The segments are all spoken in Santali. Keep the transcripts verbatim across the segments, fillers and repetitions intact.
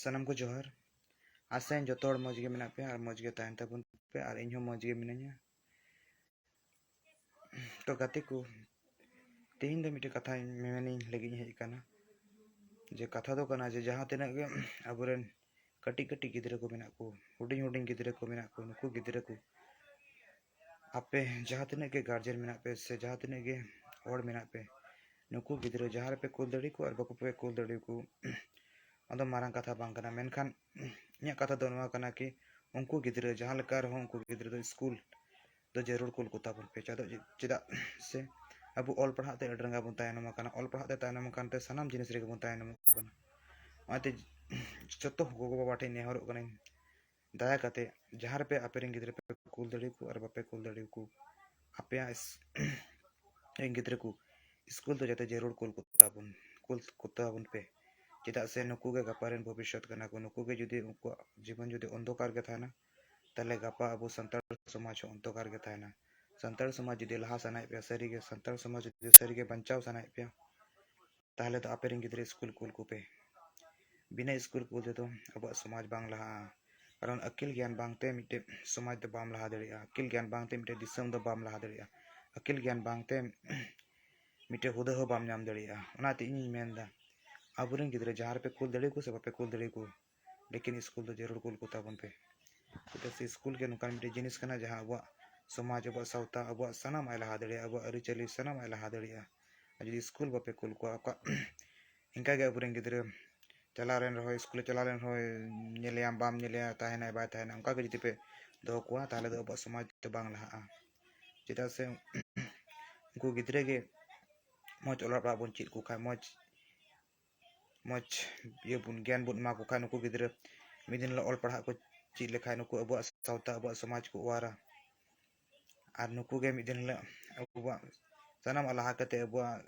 ᱥᱟᱱᱟᱢ ᱠᱚ ᱡᱚᱦᱟᱨ᱾ ᱟᱥᱟᱭᱟᱹᱧ ᱡᱚᱛᱚ ᱦᱚᱲ ᱢᱚᱡᱽ ᱜᱮ ᱢᱮᱱᱟᱜ ᱯᱮᱭᱟ ᱟᱨ ᱢᱚᱡᱽ ᱜᱮ ᱛᱟᱦᱮᱱ ᱛᱟᱵᱚᱱ ᱯᱮ, ᱟᱨ ᱤᱧ ᱦᱚᱸ ᱢᱚᱡᱽ ᱜᱮ ᱢᱤᱱᱟᱹᱧᱟ᱾ ᱛᱚ ᱜᱟᱛᱮ ᱠᱚ, ᱛᱮᱦᱮᱧ ᱫᱚ ᱢᱤᱫᱴᱮᱱ ᱠᱟᱛᱷᱟᱧ ᱢᱮᱢᱮᱱᱤᱧ ᱞᱟᱹᱜᱤᱫ ᱤᱧ ᱦᱮᱡ ᱟᱠᱟᱱᱟ᱾ ᱡᱮ ᱠᱟᱛᱷᱟ ᱫᱚ ᱠᱟᱱᱟ ᱡᱮ ᱡᱟᱦᱟᱸ ᱛᱤᱱᱟᱹᱜ ᱜᱮ ᱟᱵᱚᱨᱮᱱ ᱠᱟᱹᱴᱤᱡ ᱠᱟᱹᱴᱤᱡ ᱜᱤᱫᱽᱨᱟᱹ ᱠᱚ ᱢᱮᱱᱟᱜ ᱠᱚ, ᱦᱩᱰᱤᱧ ᱦᱩᱰᱤᱧ ᱜᱤᱫᱽᱨᱟᱹ ᱠᱚ ᱢᱮᱱᱟᱜ ᱠᱚ, ᱱᱩᱠᱩ ᱜᱤᱫᱽᱨᱟᱹ ᱠᱚ, ᱟᱯᱮ ᱡᱟᱦᱟᱸ ᱛᱤᱱᱟᱹᱜ ᱜᱮ ᱜᱟᱨᱡᱮᱱ ᱢᱮᱱᱟᱜ ᱯᱮ ᱥᱮ ᱡᱟᱦᱟᱸ ᱛᱤᱱᱟᱹᱜ ᱜᱮ ᱦᱚᱲ ᱢᱮᱱᱟᱜ ᱯᱮ, ᱱᱩᱠᱩ ᱜᱤᱫᱽᱨᱟᱹ ᱡᱟᱦᱟᱸ ᱨᱮᱯᱮ ᱠᱩᱞ ᱫᱟᱲᱮ ᱠᱚ ᱟᱨ ᱵᱟᱠᱚ ᱯᱮ ᱠᱩᱞ ᱫᱟᱲᱮ ᱠᱚ, ᱚᱱᱟ ᱫᱚ ᱢᱟᱨᱟᱝ ᱠᱟᱛᱷᱟ ᱵᱟᱝ ᱠᱟᱱᱟ᱾ ᱢᱮᱱᱠᱷᱟᱱ ᱤᱧᱟᱹᱜ ᱠᱟᱛᱷᱟ ᱫᱚ ᱱᱚᱣᱟ ᱠᱟᱱᱟ ᱠᱤ ᱩᱱᱠᱩ ᱜᱤᱫᱽᱨᱟᱹ ᱡᱟᱦᱟᱸ ᱞᱮᱠᱟ ᱨᱮᱦᱚᱸ ᱩᱱᱠᱩ ᱜᱤᱫᱽᱨᱟᱹ ᱫᱚ ᱥᱠᱩᱞ ᱫᱚ ᱡᱟᱹᱨᱩᱲ ᱠᱩᱞ ᱠᱚᱛᱟ ᱵᱚᱱ ᱯᱮ᱾ ᱪᱮᱫᱟᱜ, ᱪᱮᱫᱟᱜ ᱥᱮ ᱟᱵᱚ ᱚᱞ ᱯᱟᱲᱦᱟᱜ ᱛᱮ ᱟᱹᱰᱤ ᱨᱟᱸᱜᱟ ᱵᱚᱱ ᱛᱟᱭᱱᱚᱢ ᱟᱠᱟᱱᱟ᱾ ᱚᱞ ᱯᱟᱲᱦᱟᱜ ᱛᱮ ᱛᱟᱭᱱᱚᱢ ᱟᱠᱟᱱ ᱛᱮ ᱥᱟᱱᱟᱢ ᱡᱤᱱᱤᱥ ᱨᱮᱜᱮ ᱵᱚᱱ ᱛᱟᱭᱱᱚᱢᱚᱜ ᱠᱟᱱᱟ᱾ ᱚᱱᱟᱛᱮ ᱡᱚᱛᱚ ᱜᱚᱜᱚ ᱵᱟᱵᱟ ᱴᱷᱮᱱ ᱱᱮᱦᱚᱨᱚᱜ ᱠᱟᱹᱱᱟᱹᱧ, ᱫᱟᱭᱟ ᱠᱟᱛᱮ ᱡᱟᱦᱟᱸ ᱨᱮᱯᱮ ᱟᱯᱮ ᱨᱮᱱ ᱜᱤᱫᱽᱨᱟᱹ ᱯᱮ ᱠᱩᱞ ᱫᱟᱲᱮ ᱠᱚ ᱟᱨ ᱵᱟᱯᱮ ᱠᱩᱞ ᱫᱟᱲᱮ ᱠᱚ, ᱟᱯᱮᱭᱟᱜ ᱤᱥ-, ᱨᱮᱱ ᱜᱤᱫᱽᱨᱟᱹ ᱠᱚ ᱥᱠᱩᱞ ᱫᱚ ᱡᱟᱛᱮ ᱡᱟᱹᱨᱩᱲ ᱠᱩᱞ ᱠᱚᱛᱟ ᱵᱚᱱ, ᱠᱩᱞ ᱠᱚᱛᱟ ᱵᱚᱱ ᱯᱮ᱾ ᱪᱮᱫᱟᱜ ᱥᱮ ᱱᱩᱠᱩ ᱜᱮ ᱜᱟᱯᱟ ᱨᱮᱱ ᱵᱷᱚᱵᱤᱥᱥᱚᱛ ᱠᱟᱱᱟ ᱠᱚ᱾ ᱱᱩᱠᱩ ᱜᱮ ᱡᱩᱫᱤ ᱩᱱᱠᱩᱣᱟᱜ ᱡᱤᱵᱚᱱ ᱡᱩᱫᱤ ᱚᱱᱫᱷᱚᱠᱟᱨ ᱜᱮ ᱛᱟᱦᱮᱱᱟ, ᱛᱟᱦᱞᱮ ᱜᱟᱯᱟ ᱟᱵᱚ ᱥᱟᱱᱛᱟᱲ ᱥᱚᱢᱟᱡᱽ ᱦᱚᱸ ᱚᱱᱫᱷᱚᱠᱟᱨ ᱜᱮ ᱛᱟᱦᱮᱱᱟ᱾ ᱥᱟᱱᱛᱟᱲ ᱥᱚᱢᱟᱡᱽ ᱡᱩᱫᱤ ᱞᱟᱦᱟ ᱥᱟᱱᱟᱭᱮᱫ ᱯᱮᱭᱟ, ᱥᱟᱹᱨᱤᱜᱮ ᱥᱟᱱᱛᱟᱲ ᱥᱚᱢᱟᱡᱽ ᱡᱩᱫᱤ ᱥᱟᱹᱨᱤᱜᱮ ᱵᱟᱧᱪᱟᱣ ᱥᱟᱱᱟᱭᱮᱫ ᱯᱮᱭᱟ, ᱛᱟᱦᱞᱮ ᱫᱚ ᱟᱯᱮ ᱨᱮᱱ ᱜᱤᱫᱽᱨᱟᱹ ᱥᱠᱩᱞ ᱠᱩᱞ ᱠᱚᱯᱮ᱾ ᱵᱤᱱᱟᱹ ᱥᱠᱩᱞ ᱠᱩᱞ ᱛᱮᱫᱚ ᱟᱵᱚᱣᱟᱜ ᱥᱚᱢᱟᱡᱽ ᱵᱟᱝ ᱞᱟᱦᱟᱜᱼᱟ᱾ ᱠᱟᱨᱚᱱ ᱟᱹᱠᱤᱞ ᱜᱮᱭᱟᱱ ᱵᱟᱝᱛᱮ ᱢᱤᱫᱴᱮᱡ ᱥᱚᱢᱟᱡᱽ ᱫᱚ ᱵᱟᱢ ᱞᱟᱦᱟ ᱫᱟᱲᱮᱭᱟᱜᱼᱟ᱾ ᱟᱹᱠᱤᱞ ᱜᱮᱭᱟᱱ ᱵᱟᱝᱛᱮ ᱢᱤᱫᱴᱮᱡ ᱫᱤᱥᱚᱢ ᱫᱚ ᱵᱟᱢ ᱞᱟᱦᱟ ᱫᱟᱲᱮᱭᱟᱜᱼᱟ᱾ ᱟᱹᱠᱤᱞ ᱜᱮᱭᱟᱱ ᱵᱟᱝᱛᱮ ᱢᱤᱫᱴᱮᱡ ᱦᱩᱫᱟᱹ ᱦᱚᱸ ᱵᱟᱢ ᱧᱟᱢ ᱫᱟᱲᱮᱭᱟᱜᱼᱟ᱾ ᱚᱱᱟᱛᱮ ᱤᱧᱤᱧ ᱢᱮᱱᱫᱟ, ᱟᱵᱚᱨᱮᱱ ᱜᱤᱫᱽᱨᱟᱹ ᱡᱟᱦᱟᱸ ᱨᱮᱯᱮ ᱠᱩᱞ ᱫᱟᱲᱮᱭᱟᱠᱚ ᱥᱮ ᱵᱟᱯᱮ ᱠᱩᱞ ᱫᱟᱲᱮᱭᱟᱠᱚ, ᱞᱮᱠᱤᱱ ᱥᱠᱩᱞ ᱫᱚ ᱡᱟᱹᱨᱩᱲ ᱠᱩᱞ ᱠᱚᱛᱟ ᱵᱚᱱ ᱯᱮ᱾ ᱪᱮᱫᱟᱜ ᱥᱮ ᱥᱠᱩᱞ ᱜᱮ ᱱᱚᱝᱠᱟᱱ ᱢᱤᱫᱴᱮᱡ ᱡᱤᱱᱤᱥ ᱠᱟᱱᱟ, ᱡᱟᱦᱟᱸ ᱟᱵᱚᱣᱟᱜ ᱥᱚᱢᱟᱡᱽ, ᱟᱵᱚᱣᱟᱜ ᱥᱟᱶᱛᱟ, ᱟᱵᱚᱣᱟᱜ ᱥᱟᱱᱟᱢᱟᱜ ᱮ ᱞᱟᱦᱟ ᱫᱟᱲᱮᱭᱟᱜᱼᱟ, ᱟᱵᱚᱣᱟᱜ ᱟᱹᱨᱤᱪᱟᱹᱞᱤ ᱥᱟᱱᱟᱢᱟᱜ ᱮ ᱞᱟᱦᱟ ᱫᱟᱲᱮᱭᱟᱜᱼᱟ᱾ ᱟᱨ ᱡᱩᱫᱤ ᱥᱠᱩᱞ ᱵᱟᱯᱮ ᱠᱩᱞ ᱠᱚᱣᱟ, ᱚᱠᱟ ᱤᱱᱠᱟᱹ ᱜᱮ ᱟᱵᱚᱨᱮᱱ ᱜᱤᱫᱽᱨᱟᱹ ᱪᱟᱞᱟᱣ ᱞᱮᱱ ᱨᱮᱦᱚᱸ, ᱥᱠᱩᱞᱮ ᱪᱟᱞᱟᱣ ᱞᱮᱱ ᱨᱮᱦᱚᱸ, ᱧᱮᱞᱮᱭᱟᱢ ᱵᱟᱢ ᱧᱮᱞᱮᱭᱟ, ᱛᱟᱦᱮᱱᱟᱭ ᱵᱟᱭ ᱛᱟᱦᱮᱱᱟ, ᱚᱱᱠᱟ ᱜᱮ ᱡᱩᱫᱤ ᱯᱮ ᱫᱚᱦᱚ ᱠᱚᱣᱟ, ᱛᱟᱦᱚᱞᱮ ᱫᱚ ᱟᱵᱚᱣᱟᱜ ᱥᱚᱢᱟᱡᱽ ᱫᱚ ᱵᱟᱝ ᱞᱟᱦᱟᱜᱼᱟ᱾ ᱪᱮᱫᱟᱜ ᱥᱮ ᱩᱱᱠᱩ ᱜᱤᱫᱽᱨᱟᱹ ᱜᱮ ᱢᱚᱡᱽ ᱚᱞᱚᱜ ᱯᱟᱲᱦᱟᱜ ᱵᱚᱱ ᱪᱮᱫ ᱟᱠᱚ ᱠᱷᱟᱡ, ᱢᱚᱡᱽ, ᱢᱚᱡᱽ ᱤᱭᱟᱹ ᱵᱚᱱ, ᱜᱮᱭᱟᱱ ᱵᱚᱱ ᱮᱢᱟ ᱠᱚ ᱠᱷᱟᱡ, ᱱᱩᱠᱩ ᱜᱤᱫᱽᱨᱟᱹ ᱢᱤᱫ ᱫᱤᱱ ᱦᱤᱞᱳᱜ ᱚᱞ ᱯᱟᱲᱦᱟᱜ ᱠᱚ ᱪᱮᱫ ᱞᱮᱠᱷᱟᱡ, ᱱᱩᱠᱩ ᱟᱵᱚᱣᱟᱜ ᱥᱟᱶᱛᱟ, ᱟᱵᱚᱣᱟᱜ ᱥᱚᱢᱟᱡᱽ ᱠᱚ ᱚᱣᱟᱨᱟ᱾ ᱟᱨ ᱱᱩᱠᱩ ᱜᱮ ᱢᱤᱫ ᱫᱤᱱ ᱦᱤᱞᱳᱜ ᱟᱵᱚᱣᱟᱜ ᱥᱟᱱᱟᱢᱟᱜ ᱞᱟᱦᱟ ᱠᱟᱛᱮ ᱟᱵᱚᱣᱟᱜ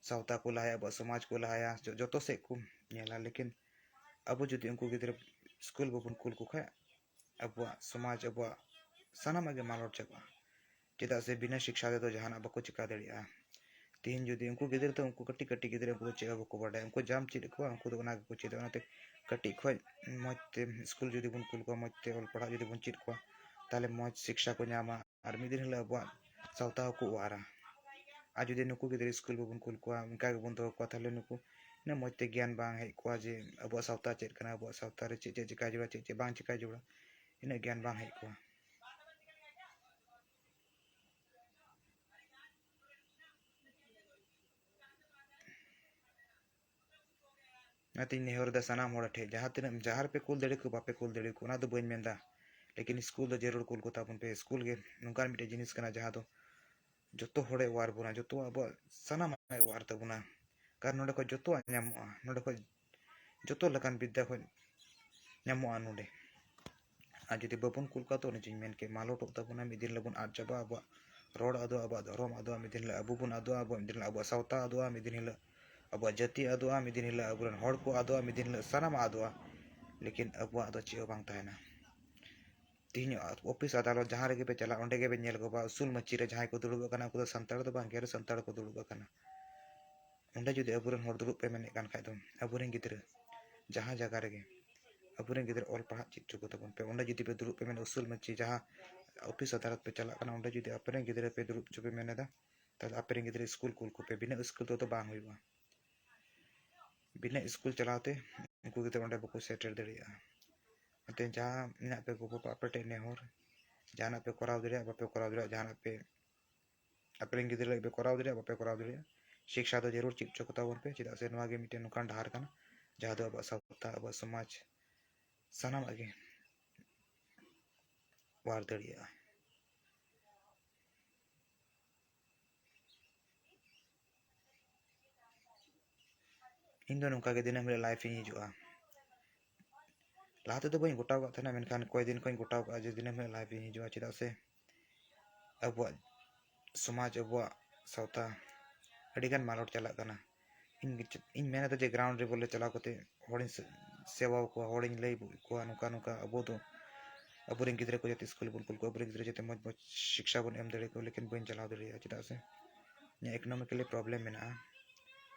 ᱥᱟᱶᱛᱟ ᱠᱚ ᱞᱟᱦᱟᱭᱟ, ᱟᱵᱚᱣᱟᱜ ᱥᱚᱢᱟᱡᱽ ᱠᱚ ᱞᱟᱦᱟᱭᱟ, ᱡᱚ-, ᱡᱚᱛᱚ ᱥᱮᱫ ᱠᱚ ᱧᱮᱞᱟ᱾ ᱞᱮᱠᱤᱱ ᱟᱵᱚ ᱡᱩᱫᱤ ᱩᱱᱠᱩ ᱜᱤᱫᱽᱨᱟᱹ ᱥᱠᱩᱞ ᱵᱟᱵᱚᱱ ᱠᱩᱞ ᱠᱚ ᱠᱷᱟᱡ, ᱟᱵᱚᱣᱟᱜ ᱥᱚᱢᱟᱡᱽ, ᱟᱵᱚᱣᱟᱜ ᱥᱟᱱᱟᱢᱟᱜ ᱜᱮ ᱢᱟᱞᱚᱴ ᱪᱟᱵᱟᱜᱼᱟ᱾ ᱪᱮᱫᱟᱜ ᱥᱮ ᱵᱤᱱᱟᱹ ᱥᱤᱠᱥᱟ ᱛᱮᱫᱚ ᱡᱟᱦᱟᱱᱟᱜ ᱵᱟᱠᱚ ᱪᱤᱠᱟ ᱫᱟᱲᱮᱭᱟᱜᱼᱟ᱾ ᱛᱤᱦᱤᱧ ᱡᱩᱫᱤ ᱩᱱᱠᱩ ᱜᱤᱫᱽᱨᱟᱹ ᱫᱚ, ᱩᱱᱠᱩ ᱠᱟᱹᱴᱤᱡ ᱠᱟᱹᱴᱤᱡ ᱜᱤᱫᱽᱨᱟᱹ, ᱩᱱᱠᱩ ᱫᱚ ᱪᱮᱫ ᱦᱚᱸ ᱵᱟᱠᱚ ᱵᱟᱰᱟᱭᱟ᱾ ᱩᱱᱠᱩ ᱡᱟᱢ ᱪᱮᱫ ᱟᱠᱚᱣᱟ, ᱩᱱᱠᱩ ᱫᱚ ᱚᱱᱟ ᱜᱮᱠᱚ ᱪᱮᱫᱟ᱾ ᱚᱱᱟᱛᱮ ᱠᱟᱹᱴᱤᱡ ᱠᱷᱚᱱ ᱢᱚᱡᱽ ᱛᱮ ᱥᱠᱩᱞ ᱡᱩᱫᱤ ᱵᱚᱱ ᱠᱩᱞ ᱠᱚᱣᱟ, ᱢᱚᱡᱽ ᱛᱮ ᱚᱞ ᱯᱟᱲᱦᱟᱣ ᱡᱩᱫᱤ ᱵᱚᱱ ᱪᱮᱫ ᱠᱚᱣᱟ, ᱛᱟᱦᱚᱞᱮ ᱢᱚᱡᱽ ᱥᱤᱠᱥᱟ ᱠᱚ ᱧᱟᱢᱟ᱾ ᱟᱨ ᱢᱤᱫ ᱫᱤᱱ ᱦᱤᱞᱳᱜ ᱟᱵᱚᱣᱟᱜ ᱥᱟᱶᱛᱟ ᱦᱚᱸᱠᱚ ᱚᱣᱟᱨᱟ᱾ ᱟᱨ ᱡᱩᱫᱤ ᱱᱩᱠᱩ ᱜᱤᱫᱽᱨᱟᱹ ᱥᱠᱩᱞ ᱵᱟᱵᱚᱱ ᱠᱩᱞ ᱠᱚᱣᱟ, ᱚᱱᱠᱟ ᱜᱮᱵᱚᱱ ᱫᱚᱦᱚ ᱠᱚᱣᱟ, ᱛᱟᱦᱚᱞᱮ ᱱᱩᱠᱩ ᱩᱱᱟᱹᱜ ᱢᱚᱡᱽ ᱛᱮ ᱜᱮᱭᱟᱱ ᱵᱟᱝ ᱦᱮᱡ ᱠᱚᱣᱟ ᱡᱮ ᱟᱵᱚᱣᱟᱜ ᱥᱟᱶᱛᱟ ᱪᱮᱫ ᱠᱟᱱᱟ, ᱟᱵᱚᱣᱟᱜ ᱥᱟᱶᱛᱟ ᱨᱮ ᱪᱮᱫ ᱪᱮᱫ ᱪᱮᱠᱟ ᱡᱟᱹᱨᱩᱲᱟ, ᱪᱮᱫ ᱪᱮᱫ ᱵᱟᱝ ᱪᱮᱠᱟ ᱡᱟᱹᱨᱩᱲᱟ, ᱤᱱᱟᱹᱜ ᱜᱮᱭᱟᱱ ᱵᱟᱝ ᱦᱮᱡ ᱠᱚᱣᱟ᱾ ᱚᱱᱟᱛᱤᱧ ᱱᱮᱦᱚᱨ ᱮᱫᱟ ᱥᱟᱱᱟᱢ ᱦᱚᱲ ᱴᱷᱮᱱ, ᱡᱟᱦᱟᱸ ᱛᱤᱱᱟᱹᱜ, ᱡᱟᱦᱟᱸ ᱨᱮᱯᱮ ᱠᱩᱞ ᱫᱟᱲᱮ ᱠᱚ, ᱵᱟᱯᱮ ᱠᱩᱞ ᱫᱟᱲᱮ ᱠᱚ, ᱚᱱᱟ ᱫᱚ ᱵᱟᱹᱧ ᱢᱮᱱᱫᱟ, ᱞᱮᱠᱤᱱ ᱥᱠᱩᱞ ᱫᱚ ᱡᱟᱹᱨᱩᱲ ᱠᱩᱞ ᱠᱚ ᱛᱟᱵᱚᱱ ᱯᱮ᱾ ᱥᱠᱩᱞ ᱜᱮ ᱱᱚᱝᱠᱟᱱ ᱢᱤᱫᱴᱮᱱ ᱡᱤᱱᱤᱥ ᱠᱟᱱᱟ, ᱡᱟᱦᱟᱸ ᱫᱚ ᱡᱚᱛᱚ ᱦᱚᱲᱮ ᱚᱣᱟᱨ ᱵᱚᱱᱟ, ᱡᱚᱛᱚ ᱟᱵᱚᱣᱟᱜ ᱥᱟᱱᱟᱢᱟᱜ ᱮ ᱚᱣᱟᱨ ᱛᱟᱵᱚᱱᱟ᱾ ᱠᱟᱨᱚᱱ ᱱᱚᱰᱮ ᱠᱷᱚᱱ ᱡᱚᱛᱚᱣᱟᱜ ᱧᱟᱢᱚᱜᱼᱟ, ᱱᱚᱰᱮ ᱠᱷᱚᱱ ᱡᱚᱛᱚ ᱞᱮᱠᱟᱱ ᱵᱤᱫᱽᱫᱟ ᱠᱷᱚᱱ ᱧᱟᱢᱚᱜᱼᱟ ᱱᱚᱰᱮ᱾ ᱟᱨ ᱡᱩᱫᱤ ᱵᱟᱵᱚᱱ ᱠᱩᱞ ᱠᱚᱣᱟ, ᱛᱚ ᱚᱱᱮ ᱡᱮᱧ ᱢᱮᱱ ᱠᱮᱫ, ᱢᱟᱞᱚᱴᱚᱜ ᱛᱟᱵᱚᱱᱟ᱾ ᱢᱤᱫ ᱫᱤᱱ ᱦᱤᱞᱳᱜ ᱵᱚᱱ ᱟᱫ ᱪᱟᱵᱟᱜᱼᱟ, ᱟᱵᱚᱣᱟᱜ ᱨᱚᱲ ᱟᱫᱚᱜᱼᱟ, ᱟᱵᱚᱣᱟᱜ ᱫᱷᱚᱨᱚᱢ ᱟᱫᱚᱜᱼᱟ, ᱢᱤᱫ ᱫᱤᱱ ᱦᱤᱞᱳᱜ ᱟᱵᱚ ᱵᱚᱱ ᱟᱫᱚᱜᱼᱟ, ᱟᱵᱚᱣᱟᱜ, ᱢᱤᱫ ᱫᱤᱱ ᱦᱤᱞᱳᱜ ᱟᱵᱚᱣᱟᱜ ᱥᱟᱶᱛᱟ ᱟᱫᱚᱜᱼᱟ, ᱢᱤᱫ ᱫᱤᱱ ᱦᱤᱞᱳᱜ ᱟᱵᱚᱣᱟᱜ ᱡᱟᱹᱛᱤ ᱟᱫᱚᱜᱼᱟ, ᱢᱤᱫ ᱫᱤᱱ ᱦᱤᱞᱳᱜ ᱟᱵᱚᱨᱮᱱ ᱦᱚᱲ ᱠᱚ ᱟᱫᱚᱜᱼᱟ, ᱢᱤᱫ ᱫᱤᱱ ᱦᱤᱞᱳᱜ ᱥᱟᱱᱟᱢᱟᱜ ᱟᱫᱚᱜᱼᱟ, ᱞᱮᱠᱤᱱ ᱟᱵᱚᱣᱟᱜ ᱫᱚ ᱪᱮᱫ ᱦᱚᱸ ᱵᱟᱝ ᱛᱟᱦᱮᱱᱟ᱾ ᱛᱮᱦᱮᱧ ᱚᱯᱷᱤᱥ ᱟᱫᱟᱞᱚᱛ ᱡᱟᱦᱟᱸ ᱨᱮᱜᱮ ᱯᱮ ᱪᱟᱞᱟᱜ, ᱚᱸᱰᱮ ᱜᱮᱯᱮ ᱧᱮᱞ ᱠᱚᱣᱟ, ᱩᱥᱩᱞ ᱢᱟᱹᱪᱤ ᱨᱮ ᱡᱟᱦᱟᱸᱭ ᱠᱚ ᱫᱩᱲᱩᱵ ᱟᱠᱟᱱᱟ, ᱩᱱᱠᱩ ᱫᱚ ᱥᱟᱱᱛᱟᱲ ᱫᱚ ᱵᱟᱝ, ᱜᱮᱨ ᱥᱟᱱᱛᱟᱲ ᱠᱚ ᱫᱩᱲᱩᱵ ᱟᱠᱟᱱᱟ᱾ ᱚᱸᱰᱮ ᱡᱩᱫᱤ ᱟᱵᱚᱨᱮᱱ ᱦᱚᱲ ᱫᱩᱲᱩᱵ ᱯᱮ ᱢᱮᱱᱮᱫ ᱠᱟᱱ ᱠᱷᱟᱡ ᱫᱚ, ᱟᱵᱚᱨᱮᱱ ᱜᱤᱫᱽᱨᱟᱹ ᱡᱟᱦᱟᱸ ᱡᱟᱭᱜᱟ ᱨᱮᱜᱮ, ᱟᱵᱚᱨᱮᱱ ᱜᱤᱫᱽᱨᱟᱹ ᱚᱞ ᱯᱟᱲᱦᱟᱜ ᱪᱮᱫ ᱦᱚᱪᱚ ᱠᱚ ᱛᱟᱵᱚᱱ ᱯᱮ᱾ ᱚᱸᱰᱮ ᱡᱩᱫᱤ ᱯᱮ ᱫᱩᱲᱩᱵ ᱯᱮ ᱢᱮᱱᱟ, ᱩᱥᱩᱞ ᱢᱟᱹᱪᱤ ᱡᱟᱦᱟᱸ ᱚᱯᱷᱤᱥ ᱟᱫᱟᱞᱚᱛ ᱯᱮ ᱪᱟᱞᱟᱜ ᱠᱟᱱᱟ, ᱚᱸᱰᱮ ᱡᱩᱫᱤ ᱟᱯᱮᱨᱮᱱ ᱜᱤᱫᱽᱨᱟᱹ ᱯᱮ ᱫᱩᱲᱩᱵ ᱦᱚᱪᱚ ᱯᱮ ᱢᱮᱱ ᱮᱫᱟ, ᱛᱟᱦᱞᱮ ᱟᱯᱮᱨᱮᱱ ᱜᱤᱫᱽᱨᱟᱹ ᱥᱠᱩᱞ ᱠᱩᱞ ᱠᱚᱯᱮ, ᱵᱤᱱᱟᱹ ᱥᱠᱩᱞ ᱛᱮᱫᱚ ᱵᱟᱝ ᱦᱩᱭᱩᱜᱼᱟ᱾ ᱵᱤᱱᱟᱹ ᱥᱠᱩᱞ ᱪᱟᱞᱟᱣ ᱛᱮ ᱩᱱᱠᱩ ᱜᱤᱫᱽᱨᱟᱹ ᱚᱸᱰᱮ ᱵᱟᱠᱚ ᱥᱮᱴᱮᱨ ᱫᱟᱲᱮᱭᱟᱜᱼᱟ᱾ ᱚᱱᱟᱛᱮ ᱡᱟᱦᱟᱸ ᱢᱮᱱᱟᱜ ᱯᱮ ᱜᱚ ᱵᱟᱵᱟ, ᱟᱯᱮ ᱴᱷᱮᱱ ᱱᱮᱦᱚᱨ, ᱡᱟᱦᱟᱱᱟᱜ ᱯᱮ ᱠᱚᱨᱟᱣ ᱫᱟᱲᱮᱭᱟᱜ, ᱵᱟᱯᱮ ᱠᱚᱨᱟᱣ ᱫᱟᱲᱮᱭᱟᱜ, ᱡᱟᱦᱟᱱᱟᱜ ᱯᱮ ᱟᱯᱮᱨᱮᱱ ᱜᱤᱫᱽᱨᱟᱹ ᱞᱟᱹᱜᱤᱫ ᱯᱮ ᱠᱚᱨᱟᱣ ᱫᱟᱲᱮᱭᱟᱜ, ᱵᱟᱯᱮ ᱠᱚᱨᱟᱣ ᱫᱟᱲᱮᱭᱟᱜ, ᱥᱤᱠᱥᱟ ᱫᱚ ᱡᱟᱹᱨᱩᱲ ᱪᱮᱫ ᱦᱚᱪᱚ ᱠᱚ ᱛᱟᱵᱚᱱ ᱯᱮ, ᱪᱮᱫᱟᱜ ᱥᱮ ᱱᱚᱣᱟ ᱜᱮ ᱢᱤᱫᱴᱮᱱ ᱱᱚᱝᱠᱟᱱ ᱰᱟᱦᱟᱨ ᱠᱟᱱᱟ, ᱡᱟᱦᱟᱸ ᱫᱚ ᱟᱵᱚᱣᱟᱜ ᱥᱟᱶᱛᱟ, ᱟᱵᱚᱣᱟᱜ ᱥᱚᱢᱟᱡᱽ, ᱥᱟᱱᱟᱢᱟᱜ ᱜᱮ ᱚᱣᱟᱨ ᱫᱟᱲᱮᱭᱟᱜᱼᱟ᱾ ᱤᱧ ᱫᱚ ᱱᱚᱝᱠᱟ ᱜᱮ ᱫᱤᱱᱟᱹᱢ ᱦᱤᱞᱳᱜ live ᱤᱧ ᱦᱤᱡᱩᱜᱼᱟ᱾ ᱞᱟᱦᱟ ᱛᱮᱫᱚ ᱵᱟᱹᱧ ᱜᱚᱴᱟᱣ ᱟᱠᱟᱫ ᱛᱟᱦᱮᱱᱟ, ᱢᱮᱱᱠᱷᱟᱱ ᱠᱚᱭᱮᱠ ᱫᱤᱱ ᱠᱷᱚᱱ ᱤᱧ ᱜᱚᱴᱟᱣ ᱟᱠᱟᱫᱼᱟ ᱡᱮ ᱫᱤᱱᱟᱹᱢ ᱦᱤᱞᱳᱜ live ᱤᱧ ᱦᱤᱡᱩᱜᱼᱟ, ᱪᱮᱫᱟᱜ ᱥᱮ ᱟᱵᱚᱣᱟᱜ ᱥᱚᱢᱟᱡᱽ, ᱟᱵᱚᱣᱟᱜ ᱥᱟᱶᱛᱟ ᱟᱹᱰᱤᱜᱟᱱ ᱢᱟᱞᱚᱴ ᱪᱟᱞᱟᱜ ᱠᱟᱱᱟ᱾ ᱤᱧ, ᱤᱧ ᱢᱮᱱ ᱮᱫᱟ ᱡᱮ ground level ᱨᱮ ᱪᱟᱞᱟᱣ ᱠᱟᱛᱮ ᱦᱚᱲᱤᱧ ᱥᱮ-, ᱥᱮᱵᱟ ᱠᱚᱣᱟ, ᱦᱚᱲᱤᱧ ᱞᱟᱹᱭ ᱟᱠᱚᱣᱟ, ᱱᱚᱝᱠᱟ ᱱᱚᱝᱠᱟ ᱟᱵᱚ ᱫᱚ ᱟᱵᱚᱨᱮᱱ ᱜᱤᱫᱽᱨᱟᱹ ᱠᱚ ᱡᱟᱛᱮ ᱥᱠᱩᱞ ᱵᱚᱱ ᱠᱩᱞ ᱠᱚᱣᱟ, ᱟᱵᱚᱨᱮᱱ ᱜᱤᱫᱽᱨᱟᱹ ᱡᱟᱛᱮ ᱢᱚᱡᱽ ᱢᱚᱡᱽ ᱥᱤᱠᱥᱟ ᱵᱚᱱ ᱮᱢ ᱫᱟᱲᱮ ᱟᱠᱚᱣᱟ, ᱞᱮᱠᱤᱱ ᱵᱟᱹᱧ ᱪᱟᱞᱟᱣ ᱫᱟᱲᱮᱭᱟᱜᱼᱟ, ᱪᱮᱫᱟᱜ ᱥᱮ ᱤᱧᱟᱹᱜ economically problem ᱢᱮᱱᱟᱜᱼᱟ,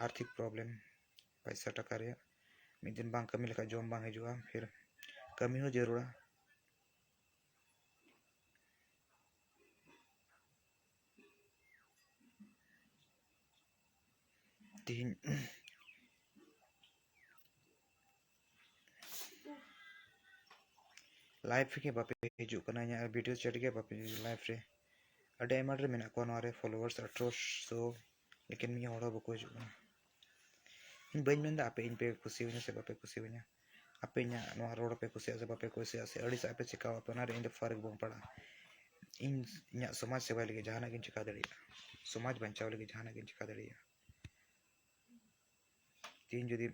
ᱟᱨᱛᱷᱤᱠ problem, ᱯᱚᱭᱥᱟ ᱴᱟᱠᱟ ᱨᱮᱭᱟᱜ᱾ ᱢᱤᱫ ᱫᱤᱱ ᱵᱟᱝ ᱠᱟᱹᱢᱤ ᱞᱮᱠᱷᱟᱱ ᱡᱚᱢ ᱵᱟᱝ ᱦᱤᱡᱩᱜᱼᱟ, ᱯᱷᱤᱨ ᱠᱟᱹᱢᱤ ᱦᱚᱸ ᱡᱟᱹᱨᱩᱲᱟ᱾ ᱛᱤᱦᱤᱧ live ᱜᱮ ᱵᱟᱯᱮ ᱦᱤᱡᱩᱜ ᱠᱟᱱᱟ, ᱤᱧᱟᱹᱜ video chat ᱜᱮ ᱵᱟᱯᱮ live ᱨᱮ᱾ ᱟᱹᱰᱤ ᱟᱭᱢᱟ ᱰᱷᱮᱨ ᱢᱮᱱᱟᱜ ᱠᱚᱣᱟ ᱱᱚᱣᱟ ᱨᱮ, followers ᱟᱴᱷᱨᱚᱥᱚ, ᱞᱮᱠᱤᱱ ᱢᱤᱫ ᱦᱚᱲ ᱦᱚᱸ ᱵᱟᱠᱚ ᱦᱤᱡᱩᱜ ᱠᱟᱱᱟ᱾ ᱤᱧ ᱵᱟᱹᱧ ᱢᱮᱱᱫᱟ ᱟᱯᱮ ᱤᱧ ᱯᱮ ᱠᱩᱥᱤᱭᱟᱹᱧᱟ ᱥᱮ ᱵᱟᱯᱮ ᱠᱩᱥᱤᱭᱟᱹᱧᱟ, ᱟᱯᱮ ᱤᱧᱟᱹᱜ ᱱᱚᱣᱟ ᱨᱚᱲ ᱯᱮ ᱠᱩᱥᱤᱭᱟᱜᱼᱟ ᱥᱮ ᱵᱟᱯᱮ ᱠᱩᱥᱤᱭᱟᱜᱼᱟ, ᱥᱮ ᱟᱹᱲᱤᱥᱟᱜ ᱯᱮ ᱪᱮᱠᱟᱣᱟᱜ ᱯᱮ, ᱚᱱᱟ ᱨᱮ ᱤᱧ ᱫᱚ ᱯᱷᱟᱨᱟᱠ ᱵᱟᱝ ᱯᱟᱲᱟᱜᱼᱟ᱾ ᱤᱧ ᱤᱧᱟᱹᱜ ᱥᱚᱢᱟᱡᱽ ᱥᱮᱵᱟ ᱞᱟᱹᱜᱤᱫ ᱡᱟᱦᱟᱱᱟᱜ ᱜᱤᱧ ᱪᱮᱠᱟ ᱫᱟᱲᱮᱭᱟᱜᱼᱟ, ᱥᱚᱢᱟᱡᱽ ᱵᱟᱧᱪᱟᱣ ᱞᱟᱹᱜᱤᱫ ᱡᱟᱦᱟᱱᱟᱜ ᱜᱤᱧ ᱪᱮᱠᱟ ᱫᱟᱲᱮᱭᱟᱜᱼᱟ᱾ ᱛᱮᱦᱤᱧ ᱡᱩᱫᱤ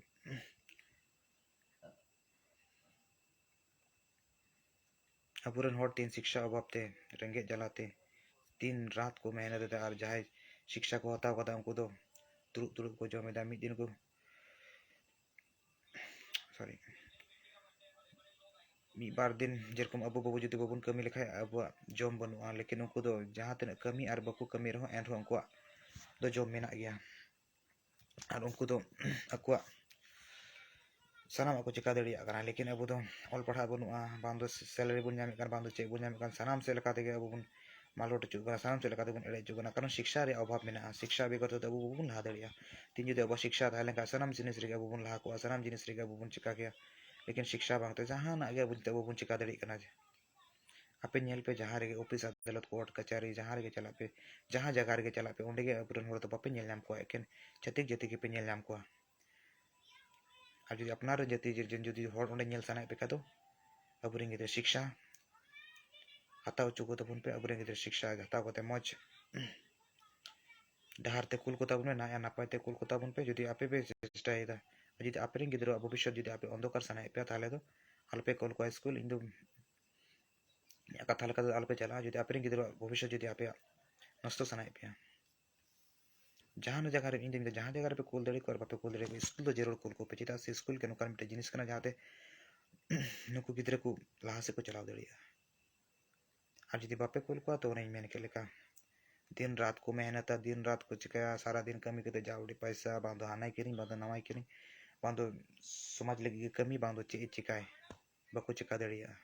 ᱟᱵᱚᱨᱮᱱ ᱦᱚᱲ ᱛᱤᱱ ᱥᱤᱠᱥᱟ ᱚᱵᱷᱟᱵ ᱛᱮ, ᱨᱮᱸᱜᱮᱡ ᱡᱟᱞᱟᱛᱮ ᱫᱤᱱ ᱨᱟᱛ ᱠᱚ ᱢᱮᱦᱱᱚᱛ ᱮᱫᱟ, ᱟᱨ ᱡᱟᱦᱟᱸᱭ ᱥᱤᱠᱥᱟ ᱠᱚ ᱦᱟᱛᱟᱣ ᱠᱟᱫᱟ ᱩᱱᱠᱩ ᱫᱚ ᱫᱩᱲᱩᱵ ᱫᱩᱲᱩᱵ ᱠᱚ ᱡᱚᱢ ᱮᱫᱟ᱾ ᱢᱤᱫ ᱫᱤᱱ ᱠᱚ, sorry, ᱢᱤᱫ ᱵᱟᱨ ᱫᱤᱱ ᱡᱮᱨᱚᱠᱚᱢ ᱟᱵᱚ ᱵᱟᱵᱚ ᱡᱩᱫᱤ ᱵᱟᱵᱚᱱ ᱠᱟᱹᱢᱤ ᱞᱮᱠᱷᱟᱱ ᱟᱵᱚᱣᱟᱜ ᱡᱚᱢ ᱵᱟᱹᱱᱩᱜᱼᱟ, ᱞᱮᱠᱤᱱ ᱩᱱᱠᱩ ᱫᱚ ᱡᱟᱦᱟᱸ ᱛᱤᱱᱟᱹᱜ ᱠᱟᱹᱢᱤ ᱟᱨ ᱵᱟᱠᱚ ᱠᱟᱹᱢᱤ ᱨᱮᱦᱚᱸ ᱮᱱᱨᱮᱦᱚᱸ ᱩᱱᱠᱩᱣᱟᱜ ᱫᱚ ᱡᱚᱢ ᱢᱮᱱᱟᱜ ᱜᱮᱭᱟ᱾ ᱟᱨ ᱩᱱᱠᱩ ᱫᱚ ᱟᱠᱚᱣᱟᱜ ᱥᱟᱱᱟᱢᱟᱜ ᱠᱚ ᱪᱮᱠᱟ ᱫᱟᱲᱮᱭᱟᱜ ᱠᱟᱱᱟ, ᱞᱮᱠᱤᱱ ᱟᱵᱚ ᱫᱚ ᱚᱞ ᱯᱟᱲᱦᱟᱜ ᱵᱟᱹᱱᱩᱜᱼᱟ, ᱵᱟᱝ ᱫᱚ salary ᱵᱚᱱ ᱧᱟᱢᱮᱫ ᱠᱟᱱ, ᱵᱟᱝ ᱫᱚ ᱪᱮᱫ ᱵᱚᱱ ᱧᱟᱢᱮᱫ ᱠᱟᱱ, ᱥᱟᱱᱟᱢ ᱥᱮᱫ ᱞᱮᱠᱟ ᱛᱮᱜᱮ ᱟᱵᱚ ᱵᱚᱱ ᱢᱟᱞᱚᱴ ᱦᱚᱪᱚᱜ ᱠᱟᱱᱟ, ᱥᱟᱱᱟᱢ ᱥᱮᱫ ᱞᱮᱠᱟ ᱛᱮᱵᱚᱱ ᱮᱲᱮ ᱦᱚᱪᱚᱜ ᱠᱟᱱᱟ, ᱠᱟᱨᱚᱱ ᱥᱤᱠᱥᱟ ᱨᱮᱭᱟᱜ ᱚᱵᱷᱟᱵ ᱢᱮᱱᱟᱜᱼᱟ᱾ ᱥᱤᱠᱥᱟ ᱵᱮᱜᱚᱨ ᱛᱮᱫᱚ ᱟᱵᱚ ᱵᱟᱵᱚᱱ ᱞᱟᱦᱟ ᱫᱟᱲᱮᱭᱟᱜᱼᱟ᱾ ᱛᱤᱦᱤᱧ ᱡᱩᱫᱤ ᱟᱵᱚᱣᱟᱜ ᱥᱤᱠᱥᱟ ᱛᱟᱦᱮᱸ ᱞᱮᱱᱠᱷᱟᱱ ᱥᱟᱱᱟᱢ ᱡᱤᱱᱤᱥ ᱨᱮᱜᱮ ᱟᱵᱚ ᱵᱚᱱ ᱞᱟᱦᱟ ᱠᱚᱜᱼᱟ, ᱥᱟᱱᱟᱢ ᱡᱤᱱᱤᱥ ᱨᱮᱜᱮ ᱟᱵᱚ ᱵᱚᱱ ᱪᱮᱠᱟ ᱠᱮᱭᱟ, ᱞᱮᱠᱤᱱ ᱥᱤᱠᱥᱟ ᱵᱟᱝᱛᱮ ᱡᱟᱦᱟᱱᱟᱜ ᱜᱮ ᱟᱵᱚ ᱟᱵᱚ ᱵᱚᱱ ᱪᱮᱠᱟ ᱫᱟᱲᱮᱭᱟᱜ ᱠᱟᱱᱟ᱾ ᱡᱮ ᱟᱯᱮ ᱧᱮᱞ ᱯᱮ, ᱡᱟᱦᱟᱸ ᱨᱮᱜᱮ ᱚᱯᱷᱤᱥ, ᱟᱫᱟᱞᱚᱛ, ᱠᱳᱨᱴ, ᱠᱟᱪᱷᱟᱨᱤ, ᱡᱟᱦᱟᱸ ᱨᱮᱜᱮ ᱪᱟᱞᱟᱜ ᱯᱮ, ᱡᱟᱦᱟᱸ ᱡᱟᱭᱜᱟ ᱨᱮᱜᱮ ᱪᱟᱞᱟᱜ ᱯᱮ, ᱚᱸᱰᱮ ᱜᱮ ᱟᱵᱚᱨᱮᱱ ᱦᱚᱲ ᱫᱚ ᱵᱟᱯᱮ ᱧᱮᱞ ᱧᱟᱢ ᱠᱚᱣᱟ, ᱮᱠᱮᱱ ᱪᱷᱟᱹᱛᱤᱠ ᱡᱟᱹᱛᱤ ᱜᱮᱯᱮ ᱧᱮᱞ ᱧᱟᱢ ᱠᱚᱣᱟ᱾ ᱟᱨ ᱡᱩᱫᱤ ᱟᱯᱱᱟᱨ ᱨᱮᱱ ᱡᱟᱹᱛᱤ ᱨᱮᱱ ᱡᱩᱫᱤ ᱦᱚᱲ ᱚᱸᱰᱮ ᱧᱮᱞ ᱥᱟᱱᱟᱭᱮᱫ ᱯᱮ ᱠᱷᱟᱡ ᱫᱚ, ᱟᱵᱚᱨᱮᱱ ᱜᱤᱫᱽᱨᱟᱹ ᱥᱤᱠᱥᱟ ᱦᱟᱛᱟᱣ ᱦᱚᱪᱚ ᱠᱚ ᱛᱟᱵᱚᱱ ᱯᱮ, ᱟᱵᱚᱨᱮᱱ ᱜᱤᱫᱽᱨᱟᱹ ᱥᱤᱠᱥᱟ ᱦᱟᱛᱟᱣ ᱠᱟᱛᱮ ᱢᱚᱡᱽ ᱰᱟᱦᱟᱨ ᱛᱮ ᱠᱩᱞ ᱠᱚ ᱛᱟᱵᱚᱱ ᱯᱮ, ᱱᱟᱭ ᱟᱨ ᱱᱟᱯᱟᱭ ᱛᱮ ᱠᱩᱞ ᱠᱚ ᱛᱟᱵᱚᱱ ᱯᱮ᱾ ᱡᱩᱫᱤ ᱟᱯᱮ ᱯᱮ ᱪᱮᱥᱴᱟᱭᱮᱫᱟ, ᱡᱩᱫᱤ ᱟᱯᱮᱨᱮᱱ ᱜᱤᱫᱽᱨᱟᱹᱣᱟᱜ ᱵᱷᱚᱵᱤᱥᱥᱚᱛ ᱡᱩᱫᱤ ᱟᱯᱮ ᱚᱱᱫᱷᱚᱠᱟᱨ ᱥᱟᱱᱟᱭᱮᱫ ᱯᱮᱭᱟ, ᱛᱟᱦᱚᱞᱮ ᱫᱚ ᱟᱞᱚᱯᱮ ᱠᱩᱞ ᱠᱚᱣᱟ ᱥᱠᱩᱞ᱾ ᱤᱧ ᱫᱚ ᱤᱧᱟᱹᱜ ᱠᱟᱛᱷᱟ ᱞᱮᱠᱟ ᱛᱮᱫᱚ ᱟᱞᱚᱯᱮ ᱪᱟᱞᱟᱜᱼᱟ, ᱡᱩᱫᱤ ᱟᱯᱮᱨᱮᱱ ᱜᱤᱫᱽᱨᱟᱹᱣᱟᱜ ᱵᱷᱚᱵᱤᱥᱥᱚᱛ ᱡᱩᱫᱤ ᱟᱯᱮᱭᱟᱜ ᱱᱚᱥᱴᱚ ᱥᱟᱱᱟᱭᱮᱫ ᱯᱮᱭᱟ᱾ ᱡᱟᱦᱟᱱ ᱡᱟᱭᱜᱟ ᱨᱮ, ᱤᱧ ᱫᱚᱧ ᱢᱮᱱᱫᱟ, ᱡᱟᱦᱟᱸ ᱡᱟᱭᱜᱟ ᱨᱮᱯᱮ ᱠᱩᱞ ᱫᱟᱲᱮ ᱠᱚᱣᱟ ᱟᱨ ᱵᱟᱯᱮ ᱠᱩᱞ ᱫᱟᱲᱮ ᱠᱚᱣᱟ, ᱥᱠᱩᱞ ᱫᱚ ᱡᱟᱹᱨᱩᱲ ᱠᱩᱞ ᱠᱚᱯᱮ᱾ ᱪᱮᱫᱟᱜ ᱥᱮ ᱥᱠᱩᱞ ᱜᱮ ᱱᱚᱝᱠᱟᱱ ᱢᱤᱫᱴᱮᱱ ᱡᱤᱱᱤᱥ ᱠᱟᱱᱟ, ᱡᱟᱦᱟᱸᱛᱮ ᱱᱩᱠᱩ ᱜᱤᱫᱽᱨᱟᱹ ᱠᱚ ᱞᱟᱦᱟ ᱥᱮᱫ ᱠᱚ ᱪᱟᱞᱟᱣ ᱫᱟᱲᱮᱭᱟᱜᱼᱟ᱾ ᱟᱨ ᱡᱩᱫᱤ ᱵᱟᱯᱮ ᱠᱩᱞ ᱠᱚᱣᱟ, ᱛᱚ ᱚᱱᱮᱧ ᱢᱮᱱ ᱠᱮᱫ ᱞᱮᱠᱟ, ᱫᱤᱱ ᱨᱟᱛ ᱠᱚ ᱢᱮᱦᱱᱚᱛᱟ, ᱫᱤᱱ ᱨᱟᱛ ᱠᱚ ᱪᱤᱠᱟᱹᱭᱟ, ᱥᱟᱨᱟ ᱫᱤᱱ ᱠᱟᱹᱢᱤ ᱠᱟᱛᱮ ᱡᱟ ᱩᱰᱤ ᱯᱟᱭᱥᱟ, ᱵᱟᱝ ᱫᱚ ᱦᱟᱱᱟᱭ ᱠᱤᱨᱤᱧ, ᱵᱟᱝ ᱫᱚ ᱱᱟᱣᱟᱭ ᱠᱤᱨᱤᱧ, ᱵᱟᱝ ᱫᱚ ᱥᱚᱢᱟᱡᱽ ᱞᱟᱹᱜᱤᱫ ᱜᱮ ᱠᱟᱹᱢᱤ, ᱵᱟᱝ ᱫᱚ ᱪᱮᱫ ᱮ ᱪᱤᱠᱟᱭ, ᱵᱟᱠᱚ ᱪᱤᱠᱟ ᱫᱟᱲᱮᱭᱟᱜᱼᱟ᱾